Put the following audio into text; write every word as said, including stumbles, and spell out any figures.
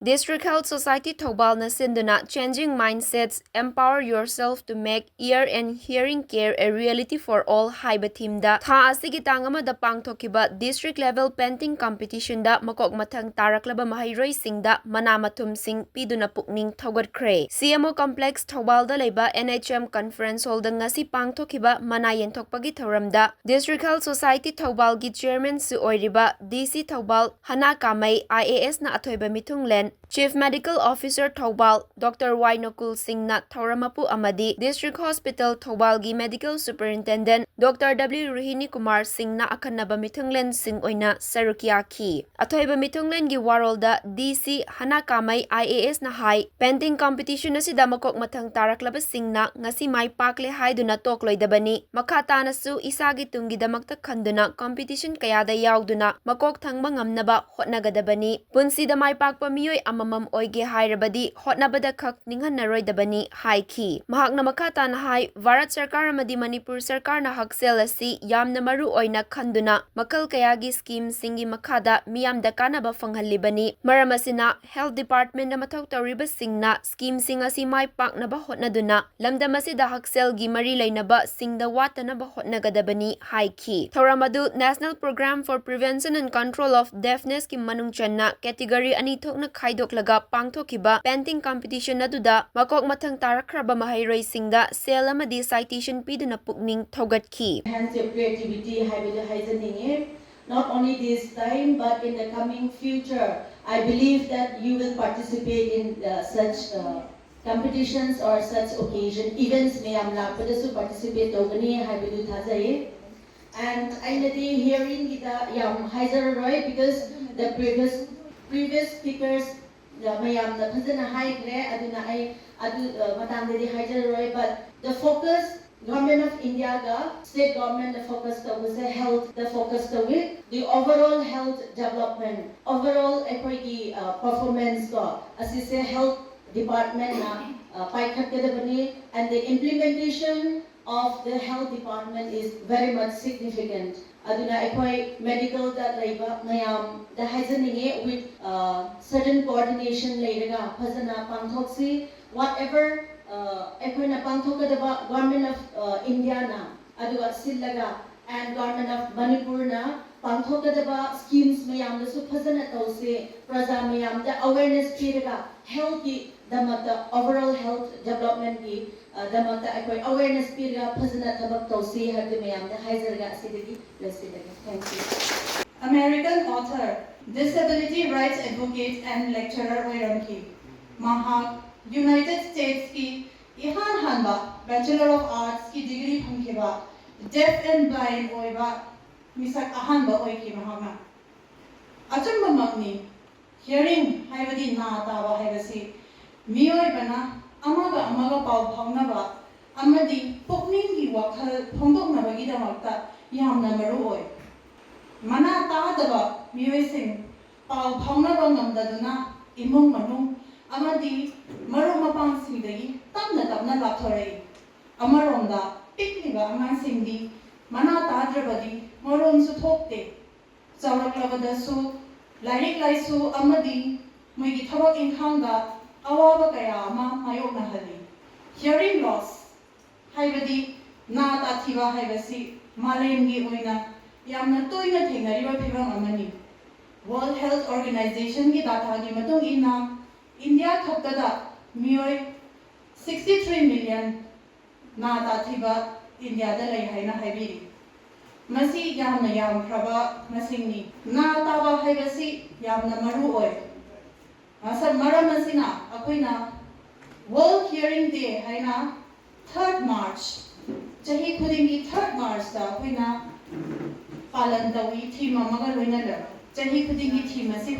District Health Society ꯊꯧꯕꯥꯜꯅ ꯁꯤꯟꯗꯨꯅ Changing Mindsets, Empower Yourself to Make Ear and Hearing Care a Reality for All ꯍꯥꯏꯕ themeꯗ ꯊꯥ ꯑꯁꯤꯒꯤ ꯇꯥꯡ ꯑꯃꯗ ꯄꯥꯡꯊꯣꯛꯈꯤꯕ district level painting competitionꯗ ꯃꯀꯣꯛ ꯃꯊꯪ ꯇꯥꯔꯛꯂꯕ ꯃꯍꯩꯔꯣꯏꯁꯤꯡꯗ ꯃꯅꯥ ꯃꯊꯨꯝꯁꯤꯡ ꯄꯤꯗꯨꯅ ꯄꯨꯛꯅꯤꯡ ꯊꯧꯒꯠꯈ꯭ꯔꯦ꯫ C M O Complex ꯊꯧꯕꯥꯜꯗ ꯂꯩꯕ N H M Conference Hallꯗ ꯉꯁꯤ ꯄꯥꯡꯊꯣꯛꯈꯤꯕ ꯃꯅꯥ ꯌꯦꯟꯊꯣꯛꯄꯒꯤ ꯊꯧꯔꯝꯗ District Health Society ꯊꯧꯕꯥꯜꯒꯤ chairmanꯁꯨ ꯑꯣꯏꯔꯤꯕ D C Thoubal ꯍꯅꯥ ꯀꯥꯃꯩ I A S ꯅ ꯑꯊꯣꯏꯕ ꯃꯤꯊꯨꯡꯂꯦꯟ, Chief Medical Officer Thoubal Doctor Y ꯅꯣꯀꯨꯜ ꯁꯤꯡꯅ ꯊꯧꯔꯝ ꯃꯄꯨ ꯑꯃꯗꯤ District Hospital ꯊꯧꯕꯥꯜꯒꯤ Medical Superintendent Doctor W ꯔꯣꯍꯤꯅꯤ Kumar ꯁꯤꯡꯅ ꯑꯈꯟꯅꯕ ꯃꯤꯊꯨꯡꯂꯦꯟꯁꯤꯡ ꯑꯣꯏꯅ ꯁꯔꯨꯛ ꯌꯥꯈꯤ꯫ ꯑꯊꯣꯏꯕ ꯃꯤꯊꯨꯡꯂꯦꯟꯒꯤ ꯋꯥꯔꯣꯜꯗ D C ꯍꯅꯥ ꯀꯥꯃꯩ I A S ꯅ ꯍꯥꯏ, painting competition ꯑꯁꯤꯗ ꯃꯀꯣꯛ ꯃꯊꯪ ꯇꯥꯔꯛꯂꯕꯁꯤꯡꯅ ꯉꯁꯤ ꯃꯥꯏ ꯄꯥꯛꯂꯦ ꯍꯥꯏꯗꯨꯅ ꯇꯣꯛꯂꯣꯏꯗꯕꯅꯤ꯫ ꯃꯈꯥ ꯇꯥꯅꯁꯨ ꯏꯁꯥꯒꯤ ꯇꯨꯡꯒꯤꯗꯃꯛꯇ ꯈꯟꯗꯨꯅ competition ꯀꯌꯥꯗ ꯌꯥꯎꯗꯨꯅ ꯃꯀꯣꯛ ꯊꯪꯕ ꯉꯝꯅꯕ ꯍꯣꯠꯅꯒꯗꯕꯅꯤ꯫ ꯄꯨꯟꯁꯤꯗ ꯃꯥꯏ ꯄꯥꯛꯄ ꯃꯤꯑꯣꯏ ꯑꯃꯃꯝ ꯑꯣꯏꯒꯦ ꯍꯥꯏꯔꯕꯗꯤ ꯍꯣꯠꯅꯕꯗ ꯈꯛ ꯅꯤꯡꯍꯟꯅꯔꯣꯏꯗꯕꯅꯤ ꯍꯥꯏꯈꯤ꯫ ꯃꯍꯥꯛꯅ ꯃꯈꯥ ꯇꯥꯅ ꯍꯥꯏ, ꯚꯥꯔꯠ ꯁꯔꯀꯥꯔ ꯑꯃꯗꯤ ꯃꯅꯤꯄꯨꯔ ꯁꯔꯀꯥꯔꯅ ꯍꯛꯁꯦꯜ ꯑꯁꯤ ꯌꯥꯝꯅ ꯃꯔꯨ ꯑꯣꯏꯅ ꯈꯟꯗꯨꯅ ꯃꯈꯜ ꯀꯌꯥꯒꯤ schemeꯁꯤꯡꯒꯤ ꯃꯈꯥꯗ ꯃꯤꯌꯥꯝꯗ ꯀꯥꯟꯅꯕ ꯐꯪꯍꯜꯂꯤꯕꯅꯤ꯫ ꯃꯔꯝ ꯑꯁꯤꯅ health departmentꯗ ꯃꯊꯧ ꯇꯧꯔꯤꯕꯁꯤꯡꯅ schemeꯁꯤꯡ ꯑꯁꯤ ꯃꯥꯏ ꯄꯥꯛꯅꯕ ꯍꯣꯠꯅꯗꯨꯅ ꯂꯝꯗꯝ ꯑꯁꯤꯗ ꯍꯛꯁꯦꯜꯒꯤ ꯃꯔꯤ ꯂꯩꯅꯕꯁꯤꯡꯗ ꯋꯥꯠꯇꯅꯕ ꯍꯣꯠꯅꯒꯗꯕꯅꯤ ꯍꯥꯏꯈꯤ꯫ ꯊꯧꯔꯝ ꯑꯗꯨ National Program for Prevention and Control of Deafnessꯀꯤ ꯃꯅꯨꯡ ꯆꯟꯅ category ꯑꯅꯤ ꯊꯣꯛꯅ ꯈꯥꯏꯗꯣꯛꯂꯒ ꯄꯥꯡꯊꯣꯛꯈꯤꯕ painting competition ꯑꯗꯨꯗ ꯃꯀꯣꯛ ꯃꯊꯪ ꯇꯥꯔꯛꯈ꯭ꯔꯕ ꯃꯍꯩꯔꯣꯏꯁꯤꯡꯗ ꯁꯦꯜ ꯑꯃꯗꯤ citation ꯄꯤꯗꯨꯅ ꯄꯨꯛꯅꯤꯡ ꯊꯧꯒꯠꯈꯤ꯫ Enhance your creativity ꯍꯥꯏꯕꯗꯨ ꯍꯥꯏꯖꯅꯤꯡꯉꯤ꯫ Not only this time, but in the coming future, I believe that you will participate in, uh, such, uh, competitions or such occasion, events ꯃꯌꯥꯝ ꯂꯥꯛꯄꯗꯁꯨ participate ꯇꯧꯒꯅꯤ ꯍꯥꯏꯕꯗꯨ ꯊꯥꯖꯩ꯫ And ꯑꯩꯅꯗꯤ hearingꯒꯤꯗ ꯌꯥꯝ ꯍꯥꯏꯖꯔꯔꯣꯏ, because the previous, previous speakers ꯃꯌꯥꯝꯅ ꯐꯖꯅ ꯍꯥꯏꯈ꯭ꯔꯦ, ꯑꯗꯨꯅ ꯑꯩ ꯑꯗꯨ, ꯑ, ꯃꯇꯥꯡꯗꯗꯤ ꯍꯥꯏꯖꯔꯔꯣꯏ, but the focus Government of Indiaꯒ state governmentꯅ focus ꯇꯧꯕꯁꯦ healthꯇ focus ꯇꯧꯏ꯫ The overall health development, overall ꯑꯩꯈꯣꯏꯒꯤ, ꯑ, performance ꯀꯣ, ꯑꯁꯤꯁꯦ health departmentꯅ, ꯑ, ꯄꯥꯏꯈꯠꯀꯗꯕꯅꯤ, and the implementation of the health department is very much significant. ꯑꯗꯨꯅ ꯑꯩꯈꯣꯏ medical ꯗ ꯂꯩꯕ ꯃꯌꯥꯝꯗ ꯍꯥꯏꯖꯅꯤꯡꯉꯤ, with certain coordination ꯂꯩꯔꯒ ꯐꯖꯅ ꯄꯥꯡꯊꯣꯛꯁꯤ꯫ Whatever ꯑꯩꯈꯣꯏꯅ ꯄꯥꯡꯊꯣꯛꯀꯗꯕ Government of India ꯅ ꯑꯗꯨꯒ ꯁꯤꯜꯂꯒ and Government of Manipur ꯅ ꯄꯥꯡꯊꯣꯛꯀꯗꯕ schemes ꯃꯌꯥꯝꯗꯁꯨ ꯐꯖꯅ ꯇꯧꯁꯤ꯫ ꯄ꯭ꯔꯖꯥ ꯃꯌꯥꯝꯗ awareness ꯄꯤꯔꯒ health ꯀꯤ ꯗꯃꯛꯇ, overall health development ꯀꯤ ꯗꯃꯛꯇ ꯑꯩꯈꯣꯏ awareness ꯄꯤꯔꯒ ꯐꯖꯅ ꯊꯕꯛ ꯇꯧꯁꯤ ꯍꯥꯏꯕꯗꯨ ꯃꯌꯥꯝꯗ ꯍꯥꯏꯖꯔꯒ ꯑꯁꯤꯗꯒꯤ ꯂꯣꯏꯁꯤꯜꯂꯒꯦ꯫ Thank you. American author, disability rights advocate and lecturer ꯑꯣꯏꯔꯝꯈꯤ꯫ ꯃꯍꯥꯛ United States ꯀꯤ ꯏꯍꯥꯟ ꯍꯥꯟꯕ Bachelor of Arts ꯀꯤ degree ꯐꯪꯈꯤꯕ deaf and blind ꯑꯣꯏꯕ ꯃꯤꯁꯛ ꯑꯍꯥꯟꯕ ꯑꯣꯏꯈꯤ꯫ ꯃꯍꯥꯛꯅ ꯑꯆꯨꯝꯕꯃꯛꯅꯤ, hearing ꯍꯥꯏꯕꯗꯤ ꯅꯥ ꯇꯥꯕ ꯍꯥꯏꯕꯁꯤ ꯃꯤꯑꯣꯏꯕꯅ ꯑꯃꯒ ꯑꯃꯒ ꯄꯥꯎ ꯐꯥꯎꯅꯕ ꯑꯃꯗꯤ ꯄꯨꯛꯅꯤꯡꯒꯤ ꯋꯥꯈꯜ ꯐꯣꯡꯗꯣꯛꯅꯕꯒꯤꯗꯃꯛꯇ ꯌꯥꯝꯅ ꯃꯔꯨ ꯑꯣꯏ꯫ ꯃꯅꯥ ꯇꯥꯗꯕ ꯃꯤꯑꯣꯏꯁꯤꯡ ꯄꯥꯎ ꯐꯥꯎꯅꯕ ꯉꯝꯗꯗꯨꯅ ꯏꯃꯨꯡ ꯃꯅꯨꯡ ꯑꯃꯗꯤ ꯃꯔꯨꯞ ꯃꯄꯥꯡꯁꯤꯡꯗꯒꯤ ꯇꯞꯅ ꯇꯞꯅ ꯂꯥꯞꯊꯣꯔꯛꯏ꯫ ꯑꯃꯔꯣꯝꯗ ꯄꯤꯛꯂꯤꯕ ꯑꯉꯥꯡꯁꯤꯡꯗꯤ ꯃꯅꯥ ꯇꯥꯗ꯭ꯔꯕꯗꯤ ꯃꯔꯣꯟꯁꯨ ꯊꯣꯛꯇꯦ꯫ ꯆꯥꯎꯔꯛꯂꯕꯗꯁꯨ ꯂꯥꯏꯔꯤꯛ ꯂꯥꯏꯁꯨ ꯑꯃꯗꯤ ꯃꯣꯏꯒꯤ ꯊꯕꯛ ꯏꯪꯈꯥꯡꯗ ꯑꯋꯥꯕ ꯀꯌꯥ ꯑꯃ ꯃꯥꯌꯣꯛꯅꯍꯜꯂꯤ꯫ Hearing loss ꯍꯥꯏꯕꯗꯤ ꯅꯥ ꯇꯥꯊꯤꯕ ꯍꯥꯏꯕꯁꯤ ꯃꯥꯂꯦꯝꯒꯤ ꯑꯣꯏꯅ ꯌꯥꯝꯅ ꯇꯣꯏꯅ ꯊꯦꯡꯅꯔꯤꯕ ꯐꯤꯚꯝ ꯑꯃꯅꯤ꯫ World Health Organization ꯒꯤ data ꯒꯤ ꯃꯇꯨꯡ ꯏꯟꯅ ꯏꯟꯗꯤꯌꯥ ꯈꯛꯇꯗ ꯃꯤꯑꯣꯏ sixty three million ꯅꯥ ꯇꯥꯊꯤꯕ ꯏꯟꯗꯤꯌꯥꯗ ꯂꯩ ꯍꯥꯏꯅ ꯍꯥꯏꯕꯤꯔꯤ꯫ ꯃꯁꯤ ꯌꯥꯝꯅ ꯌꯥꯝꯈ꯭ꯔꯕ ꯃꯁꯤꯡꯅꯤ꯫ ꯅꯥ ꯇꯥꯕ ꯍꯥꯏꯕꯁꯤ ꯌꯥꯝꯅ ꯃꯔꯨ ꯑꯣꯏ꯫ ꯃꯁ-, ꯃꯔꯝ ꯑꯁꯤꯅ ꯑꯩꯈꯣꯏꯅ World Hearing Day ꯍꯥꯏꯅ third March, ꯆꯍꯤ ꯈꯨꯗꯤꯡꯒꯤ third March ꯇ ꯑꯩꯈꯣꯏꯅ ꯄꯥꯂꯟ ꯇꯧꯏ꯫ Theme ꯑꯃꯒ ꯂꯣꯏꯅꯅ ꯆꯍꯤ ꯈꯨꯗꯤꯡꯒꯤ theme ꯑꯁꯤ